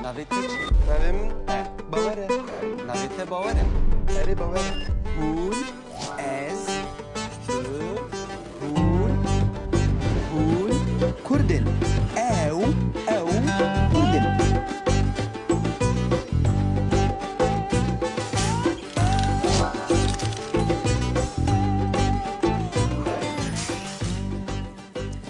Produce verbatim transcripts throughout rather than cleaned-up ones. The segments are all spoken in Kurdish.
Navê te çi? Navê min Bawer e. Navê te Bawer e? Erê, Bawer e. Hûn, ez, tu, hûn, hûn Kurd in. Ew, ew Kurd in.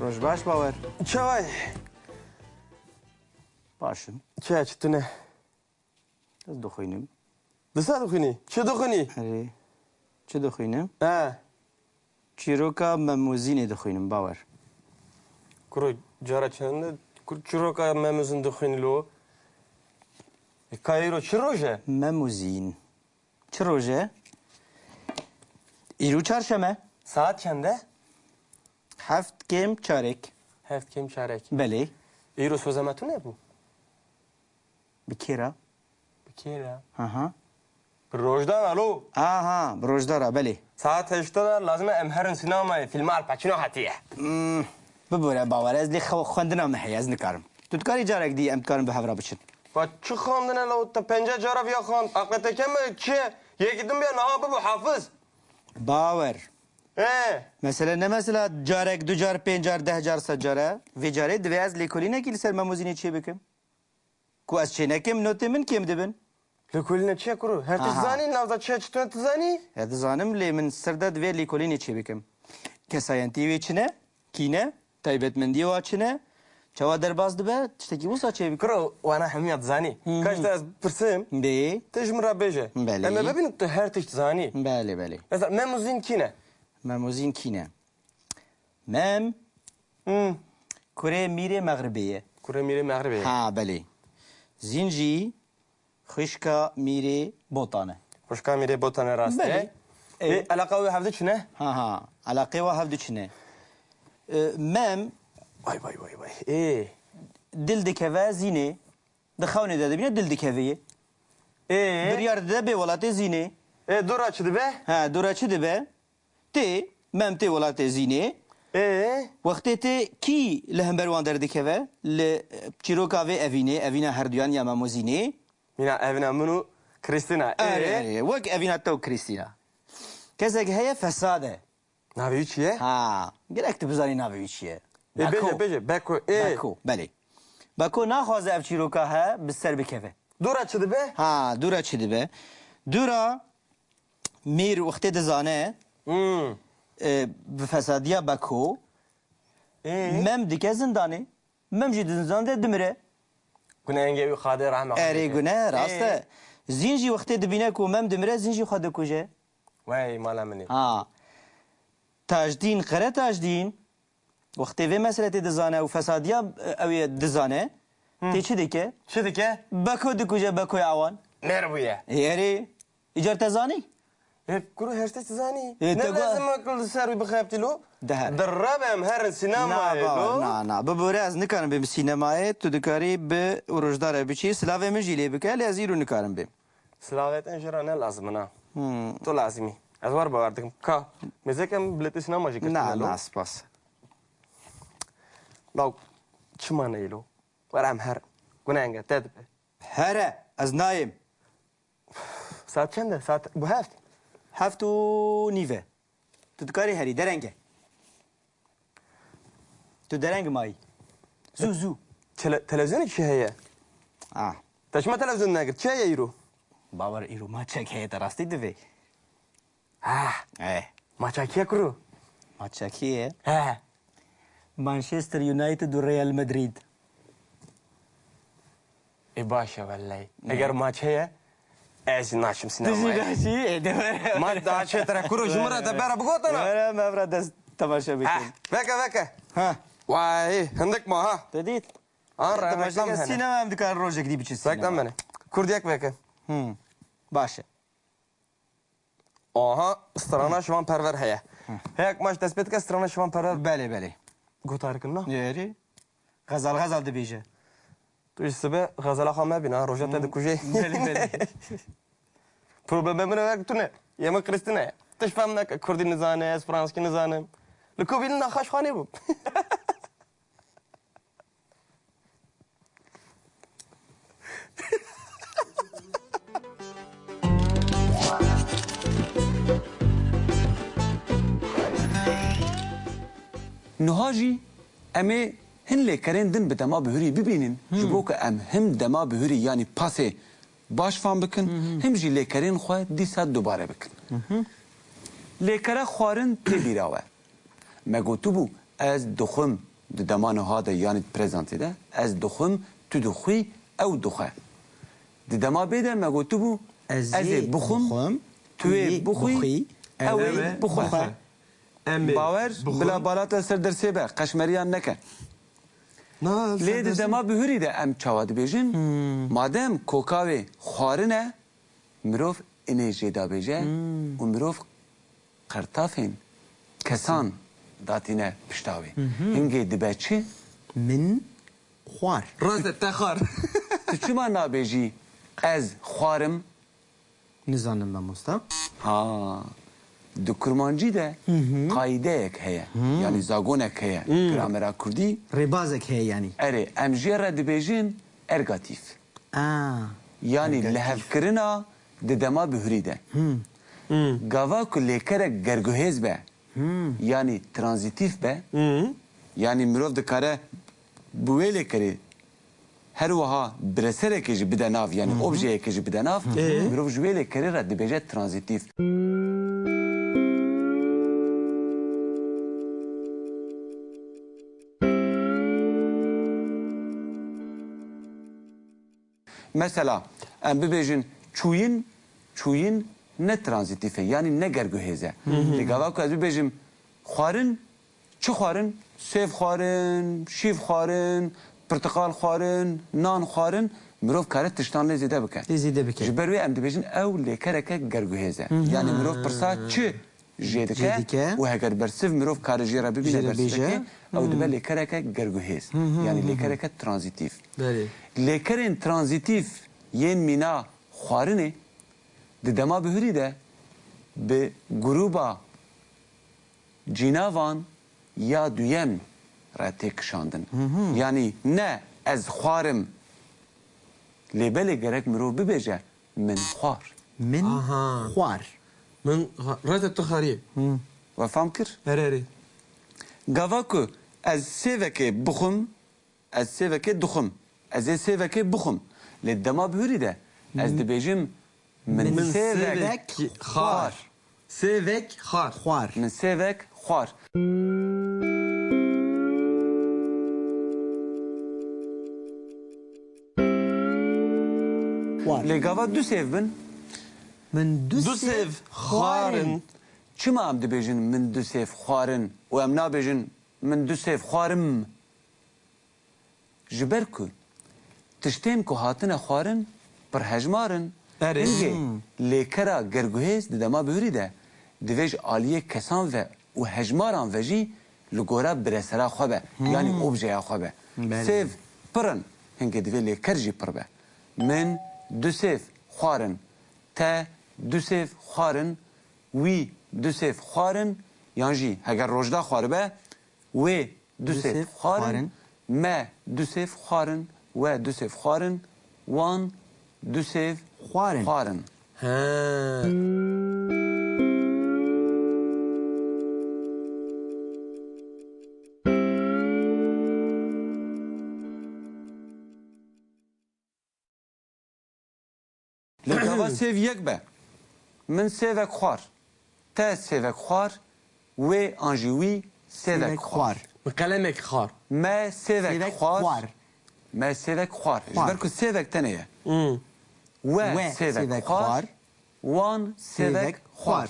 Roj baş, Bawer. Çawa yî? Baş im. Çi, çi tune? Ez dixwînim. Disa dixwînî? Çi dixwînî? Erê. Çi dixwînim? He. Çîroka Mem û Zînê dixwînim, Bawer. Kuro, cara çend e? Kur, çîroka Mem û Zîn dixwînî lo? E, ka îro çi roj e? Mem û Zîn. Çi roj e? Îro çarşeme. Saet çend e? Heft kêm çarek. Heft kêm çarek. Belê. Îro soza me tune bû? Bi kê re? Bi kê re? Aha. Bi Rojdana lo. Aha, bi Rojdana, belê. Saet heşt de lazim e em herin sînemayê. Fîlma Al Pacino hatiye. Hmm, bibore, Bawer, ez lê xwe-, xwendina min heye, ez nikarim. Tu dikarî carek dî em dikarin bi hev re biçin. Va çi xwendine lo, te penca cara viya xwend. Aqlê te kem e, çi ye? Yekî din bêya niha bibo hafiz. Bawer. He. Mesele ne mesela carek, du car, pênc car, deh car, sed car e. Vê carê divê ez lêkolînekî li ser Mem û Zînê çêbikim. Ku ez çênekim, notê min kêm dibin. Lêkolîne çi ye kuro? Her tişt zanî, navza çi ye, çi tune tu zanî? Ya dizanim, lê min sir de divê lêkolînê çêbikim. Kesayentî wê çi ne? Kî ne? Taybetmendiyê wa çi ne? Çawa derbas dibe? Tiştekî wisa çêbikim. Kuro, wana hemiya dizanî. Hı hı. Kaş te ez pirsim. Bê. Te ji min re bêje. Belê. Em ê bibînin tu her tişt zanî. Belê, belê. Mesela Mem û Zîn kî ne? Mem û Zîn kî ne? Mem. Hmm. Kurê Mîrê Mexribê ye. Kurê Mîrê Mexribê ye. Ha, belê. Zîn jî xwişka Mîrê Botan e. Xwişka Mîrê Botan e, rast e. Belê. Ê, ê, eleqa wê hevdu çi ne? Ha, ha. Eleqê wa hevdu çi ne? E, Mem. Vay, vay, vay, vay. Ê. Dil dikeve Zînê. Di xewnê de dibîne dil dikeve yê. Ê. Biryar dide bê welatê Zînê. Ê, dora çi dibe? Ha, dora çi dibe? Tê, Mem tê welatê Zînê. Ê? Wextê tê kî li hember wan derdikeve? Li, e, çîroka vê evînê, evîna herduyan ya Mem û Zînê. Mîna evîna min û Krîstîna. Ê? Erê, erê, wek evîna te û Krîstîna. Kesek heye fesad e. Navê wî çi ye? Ha, gerek tu bizanî navê wî çi ye. Ê, bêje, Beko. Bêje, Beko, ê. Beko, belê. Beko naxwaze ev çîroka he bi ser bikeve. Dora çi dibe? Ha, dora çi dibe? Dora Mîr wextê dizane, Hmm. e, bi fesadiya Beko, Ê? Mem dike zindanê. Mem jî di zindan de dimire. Gunehengê wî Xwedê rehme xwe Erê bike. Gune, rast e. Ê? Zîn jî wextê dibîne ku Mem dimire, Zîn jî xwe dikuje. Wey mala min ê. Ha. Tajdîn, Qere Tajdîn, wextê vê mesletê dizane û fesadiya, e, ew ê dizane, Hı. tê çi dike? Çi dike? Beko dikuje, Bekoya awan. Mêr bûye. Ê, erê. Îcar te zanî? Ê, kuro, her tişt zanî. Ê, Ne te go- lazim e ku li ser wî bixebitî lo? Deher. Direbe em herin sînemayê Na, ba, lo. na, na. Bibore, ez nikarim bim sînemayê. Tu dikarî bi Rojdare biçî. Silavê min jî lê bike, lê ez îro nikarim bêm. Silavê te jê re ne lazim in ha. Hmm. Tu lazim î. Ez wer bawer dikim. Ka, mêzeke em biletê sînema jî girtine Na, lo. na, spas. Law, çima neyê lo? Were em herin. Gunenge te dibe. Here, ez nayêm. Saet çend e? Saet bû heft. Heft û nîv e. Tu dikarî herî, dereng e. Tu dereng mayî. Zû, zû. Tele-, televizyonê çi heye? Ah. Te çima televizyon negirt? Çi heye îro? Bawer, îro maçek heye, te rastî divê. Ha. Eh. Maça kî ye kuro? Maça kî ye? He. Manchester United û Real Madrid. Ê, baş e wellahî. Ne? Eger maç heye, ez jî naçim sînemayê. Tu jî naçî? Ê, de were. Maç daha çêtir e kuro, ji min re te bera bigotana. Were, me vira dest temaşe bikin. Ah, veke, veke. Ha. Vay, hindik ma ha. Te dît? An re, temaşe reklam ke hene. Sînema em dikarin rojek dî biçin sînema. Reklam hene. Kurdiyek veke. Hmm. Baş e. Aha, strana Şivan Perwer heye. Hı. Heye ku maç dest pê dike, strana Şivan Perwer. Belê, belê. Gotarî kin na? Erê. Xezal, xezal dibêje. Tu jî sibe xezala xwe mebîne, ha, roja te Hmm. dikujê. Belê, belê. Problema min wek tune. Yê min Krîstîna ye. Tişt fem neke, kurdî nizane, ez franskî nizanim. Li ku bînin naxaş xwe nêbû. Niha jî em ê hin lêkerên din bi dema bihurî bibînin, ji bo ku em him dema bihurî, yanî pasê baş fam bikin, him jî lêkerên xwe dîsa dubare bikin. Lêkere xwarin tê bîra we. Me gotibû, ez dixwim, di dema niha de, yanî di prezentê de, ez dixwim, tu dixwî, ew dixwe. Di dema bê de me gotibû, ez ê bixwim, tu ê bixwî, ew ê bixwe. Em ê Bawer, bixwin. Bila bala te ser dersê be, qeşmeriyan neke. Na, ser dersê. Lê di dema bihurî de em çawa dibêjin? Madem koka wê xwarin e, mirov inê jê dabêje û mirov qertafên kesan datîne pişta wê. Hingê dibe çi? Min xwar. Rast e, te xwar. Tu çima nabêjî, ez xwarim? Nizanim mamosta. Ha, di kurmancî de qaîdeyek heye. Yanî zagonek heye. Gramera kurdî. Rêbazek heye yanî. Erê, em jê re dibêjin ergatîf. A, yanî lihevkirina di dema bihurî de. Gava ku lêkerek gerguhêz be, yanî tranzîtîf be, yanî mirov dikare bi wê lêkerê her wiha bireserekê jî bide nav, yanî objeyekê jî bide nav, mirov ji wê lêkerê re dibêje tranzîtîf. Mesela, em bibêjin çûyin, çûyin ne tranzîtîf e, yanî ne gerguhêz e. Lê gava ku ez bibêjim xwarin, çi xwarin? Sêv xwarin, şîv xwarin, pirtiqal xwarin, nan xwarin, mirov kare tiştan lê zêde bike. Lê zêde bike. Ji ber wê em dibêjin ew lêkereke gerguhêz e. Yanî mirov pirsa çi jê dike û heger bersiv mirov kare jê re bibîne bersivekê, ew dibe lêkereke gerguhêz. Yanî lêkereke tranzîtîf. Belê. Lêkerên tranzîtîf yên mîna xwarinê di dema bihurî de bi grûba cînavan ya duyem re tê kişandin. Yanî ne ez xwarim, lê belê gerek mirov bibêje min xwar. Min xwar. Min xa-, rete tu xariyê. We fam kir? Erê, erê. Gava ku ez sêvekê bixwim, ez sêvekê dixwim. Ez ê sêvekê bixwim. Lê dema bihurî de ez dibêjim min sêvek xwar. Sêvek xwar. Xwar. Min sêvek xwar. Xwar. Lê gava du sêv bin? Min du sêv xwarin. Çima em dibêjin min du sêv xwarin û em nabêjin min du sêv xwarim? Ji ber ku tiştên ku hatine xwarin pir hejmar in, erê, hingê lêkera gerguhêz di dema bihurî de divê ji aliyê kesan ve û hejmaran ve jî li gora biresera xwe be, yanî objeya xwe be. Belê. Sêv pir in, hingê divê lêker jî pir be. Min du sêv xwarin, te du sêv xwarin, wî du sêv xwarin, yan jî heger rojda xwaribe, wê du sêv xwarin, me du sêv xwarin, we du sêv xwarin, wan du sêv xwarin. He. Lê gava sêv yek be. Min sêvek xwar. Te sêvek xwar. Wê an jî wî sêvek xwar. Min qelemek xwar. Me sêvek xwar. Me sêvek xwar. Ji ber ku sêvek tenê ye. We sêvek xwar. Wan sêvek xwar.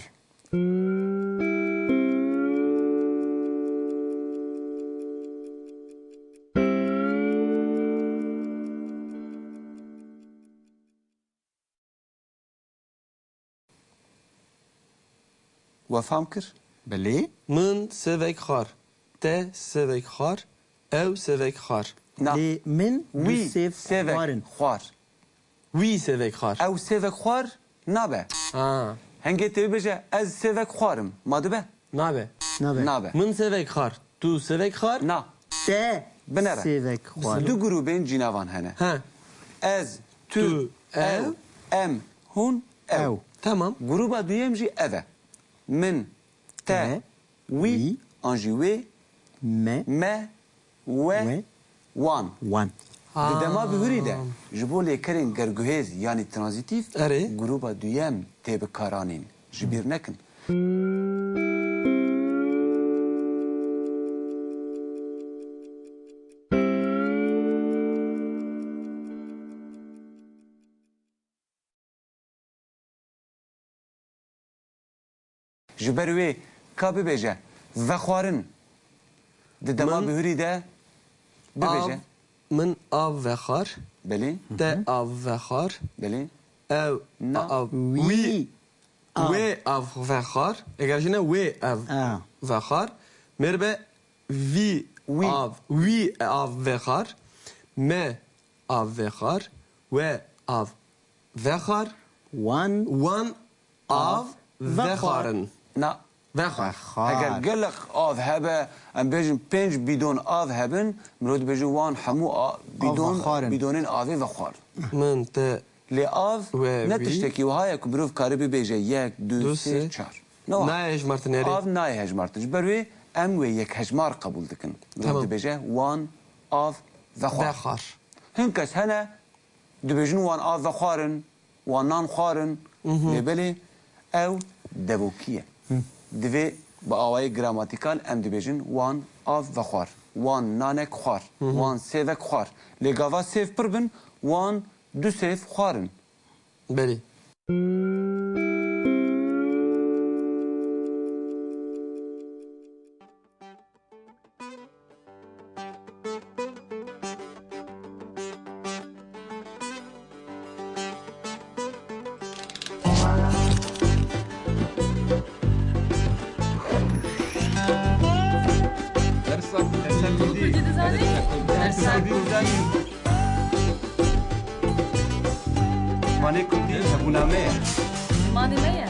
We fam kir? Belê. Min sêvek xwar. Te sêvek xwar. Ew sêvek xwar. Na. Lê min du sêv xwarin. Wî sêvek xwar. Ew sêvek xwar nabe. Ha. Hingê tê bibêje ez sêvek xwarim. Ma dibe? Nabe. Nabe. Nabe. Min sêvek xwar. Tu sêvek xwar? Na. Te binere. Sêvek xwar. Du grûbên cînavan hene. He. Ez, tu, ew, em, hûn, ew. Ew. Tamam. Grûba duyem jî ev e. Min, te, wî, an jî wê, Me. Me, we, We. wan. Wan. Di dema bihurî de ji bo lêkerên gerguhêz yanî tranzîtîf Erê. grûba duyem tê bikaranîn. Ji bîr nekin. Ji ber wê ka bibêje vexwarin. Di dema Min bihurî de bibêje. Av, min av vexwar. Belê. Te av vexwar. Belê. Ew Na. av. Wî. Wî. Av. Wê av vexwar. Eger jine wê ev A. vexwar. Mêr be vî Wî. av. Wî av vexwar. Me av vexwar. We av vexwar. Wan. Wan av Av vexwar. vexwarin. Na. Vexwar. Vexwar. Eger gelek av hebe, em bêjin pênc bîdon av hebin, mirov dibêje wan hemû a-, bîdon, vexwarin. bîdonên avê vexwar. Min te Lê av We ne wî. tiştekî wiha ye ku mirov kare bibêje yek, du, Du, sê, sê. çar. Ne wiha. Nayê hejmartin erê. Av nayê hejmartin. Ji ber wê em wê yek hejmar qebûl dikin. Mirov Tamam. dibêje wan av vexwar. Vexwar. Hin kes hene dibêjin wan av vexwarin, wan nan xwarin. Mhm. Lê belê ew devokî ye. Divê bi awayê gramatîkal em dibêjin wan av vexwar, wan nanek xwar, Mhm. wan sêvek xwar. Lê gava sêv pir bin, wan du sêv xwarin. Belê. Dersa, dersa kurdî. Kurdî dizanî? Dersa kurdî dizanî? Zimanê kurdî hebûna me ye. Zimanê me ye.